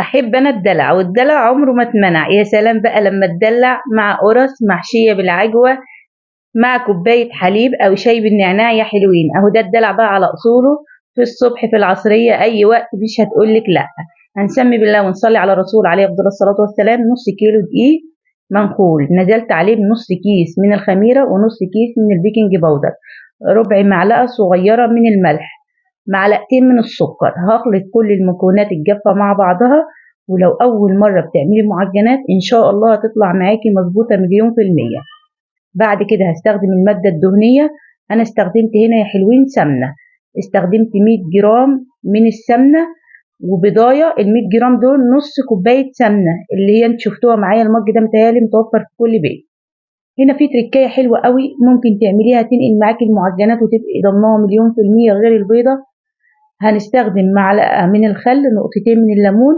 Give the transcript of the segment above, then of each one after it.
أحب أنا الدلع، والدلع عمره ما اتمنع. يا سلام بقى لما اتدلع مع قرص محشية بالعجوة مع كوباية حليب أو شاي بالنعناع يا حلوين. أهو ده الدلع بقى على أصوله، في الصبح في العصرية أي وقت، مش هتقولك لأ. هنسمي بالله ونصلي على الرسول عليه أفضل الصلاة والسلام. نص كيلو دقيق منخول نزلت عليه بنص كيس من الخميرة ونص كيس من البيكنج باودر، ربع معلقة صغيرة من الملح، معلقتين من السكر. هخلط كل المكونات الجافة مع بعضها، ولو أول مرة بتعملي معجنات إن شاء الله هتطلع معاكي مظبوطة 1,000,000%. بعد كده هستخدم المادة الدهنية. أنا استخدمت هنا يا حلوين سمنة، استخدمت 100 جرام من السمنة وبضاية. ال100 جرام دول نص كوباية سمنة اللي هي انتوا شفتوها معايا، المج ده متهيألي متوفر في كل بيت. هنا في تركاية حلوة قوي ممكن تعمليها تنقل معاكي المعجنات وتبقي ضمناها 1,000,000% غير البيضة. هنستخدم معلقة من الخل، نقطتين من الليمون،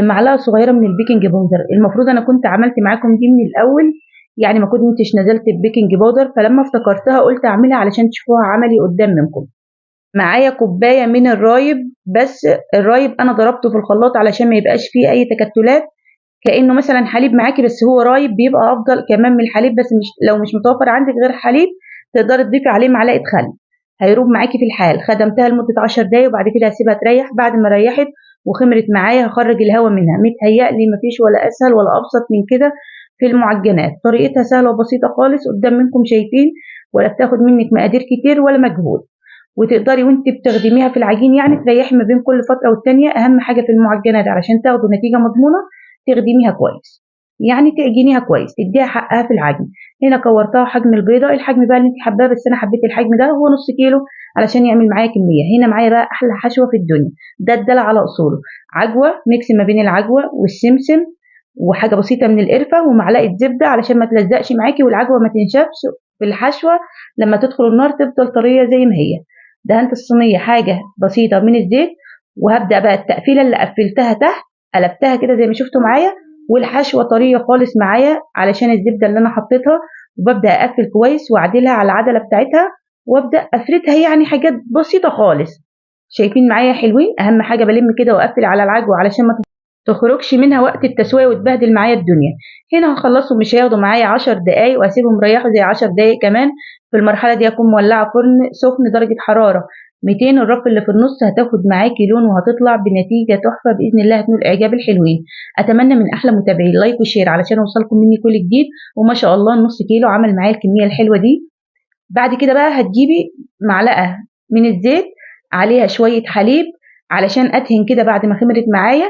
معلقة صغيرة من البيكنج باودر. المفروض أنا كنت عملت معاكم دي من الأول، يعني ما كنتش نزلت البيكنج باودر، فلما افتكرتها قلت أعملها علشان تشوفوها عملي قدام منكم. معايا كوباية من الرايب، بس الرايب أنا ضربته في الخلاط علشان ما يبقاش فيه أي تكتلات، كأنه مثلا حليب معاكي بس هو رايب، بيبقى أفضل كمان من الحليب. بس لو مش متوفر عندك غير حليب تقدري تضيفي عليه معلقة خل، هيروب معاكي في الحال. خدمتها لمدة 10 دقايق وبعد كده هسيبها تريح. بعد ما ريحت وخمرت معايا هخرج الهواء منها. متهيألي مفيش ولا أسهل ولا أبسط من كده في المعجنات، طريقتها سهلة وبسيطة خالص قدام منكم شايفين، ولا بتاخد منك مقادير كتير ولا مجهود، وتقدري وانت بتخدميها في العجين يعني تريحي ما بين كل فترة والتانية. أهم حاجة في المعجنات علشان تاخدوا نتيجة مضمونة تخدميها كويس، يعني تعجنيها كويس، تديها حقها في العجن. هنا كورتها حجم البيضة، الحجم بقى اللي انت حباه، بس أنا حبيت الحجم ده هو نص كيلو علشان يعمل معايا كمية. هنا معايا بقى أحلى حشوة في الدنيا، ده الدلع على أصوله، عجوة mix ما بين العجوة والسمسم وحاجة بسيطة من القرفة ومعلقة زبدة علشان ما تلزقش معاكي والعجوة ما تنشفش في الحشوة لما تدخل النار تفضل طرية زي ما هي. دهنت الصينية حاجة بسيطة من الزيت، وهبدأ بقى التقفيلة اللي قفلتها تحت قلبتها كده زي ما شفتوا معايا، والحشوة طرية خالص معايا علشان الزبدة اللي أنا حطيتها. وببدأ أقفل كويس وأعدلها على العدلة بتاعتها وأبدأ أفردها، يعني حاجات بسيطة خالص. شايفين معايا حلوين؟ أهم حاجة بلم كده وأقفل على العجوة علشان ما تخرجش منها وقت التسوية وتبهدل معايا الدنيا. هنا هخلصهم مش هياخدوا معايا 10 دقايق، وهسيبهم يريحوا زي 10 دقايق كمان. في المرحلة دي هكون مولعة فرن سخن درجة حرارة 200، الرف اللي في النص هتاخد معاكي لون وهتطلع بنتيجة تحفة بإذن الله، هتنول إعجاب الحلوين. أتمنى من أحلى متابعين like و share علشان أوصلكم مني كل جديد. وما شاء الله النص كيلو عمل معايا الكمية الحلوة دي. بعد كده بقى هتجيبي معلقة من الزيت عليها شوية حليب علشان أدهن كده بعد ما خمرت معايا،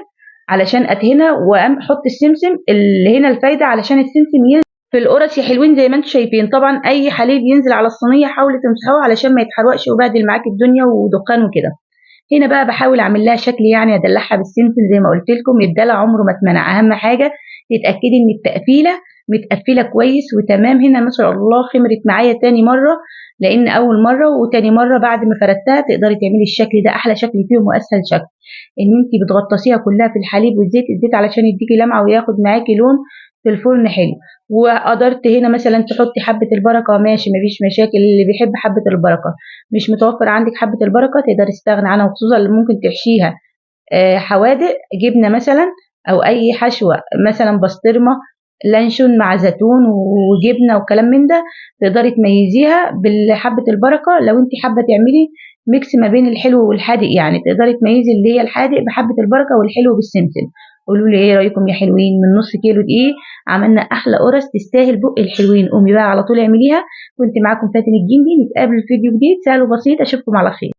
علشان أدهنها وأحط السمسم. اللي هنا الفايدة علشان السمسم ينزل في القرص يا حلوين زي ما انتم شايفين. طبعا اي حليب ينزل على الصينيه حاولي تمسحوه علشان ما يتحرقش وبهدل معاكي الدنيا ودخان وكده. هنا بقى بحاول اعمل لها شكل، يعني ادلعها بالسمسم زي ما قلت لكم، الدلع عمره ما اتمنع. اهم حاجه تتاكدي ان التقفيله متقفله كويس وتمام. هنا ما شاء الله خمرت معايا تاني مره، لان اول مره وتاني مره بعد ما فردتها تقدري تعملي الشكل ده، احلى شكل فيهم واسهل شكل، ان انت بتغطسيها كلها في الحليب والزيت، الزيت علشان يديكي لمعه وياخد معاكي لون في الفرن حلو. وقدرت هنا مثلا تحطي حبة البركة، ماشي مفيش مشاكل، اللي بيحب حبة البركة. مش متوفر عندك حبة البركة تقدري تستغني عنها، وخصوصا اللي ممكن تحشيها، حوادق جبنة مثلا، أو أي حشوة مثلا بسطرمة لانشون مع زيتون وجبنة وكلام من ده، تقدري تميزيها بالحبة البركة. لو انت حابة تعملي mix ما بين الحلو والحادق، يعني تقدري تميزي اللي هي الحادق بحبة البركة والحلو بالسمسم. قولوا لي ايه رايكم يا حلوين؟ من نص كيلو دقيق عملنا احلى قرص تستاهل بق الحلوين. قومي بقى على طول اعمليها. كنت معاكم فاتن الجندي، نتقابل في فيديو جديد سهل وبسيط. اشوفكم على خير.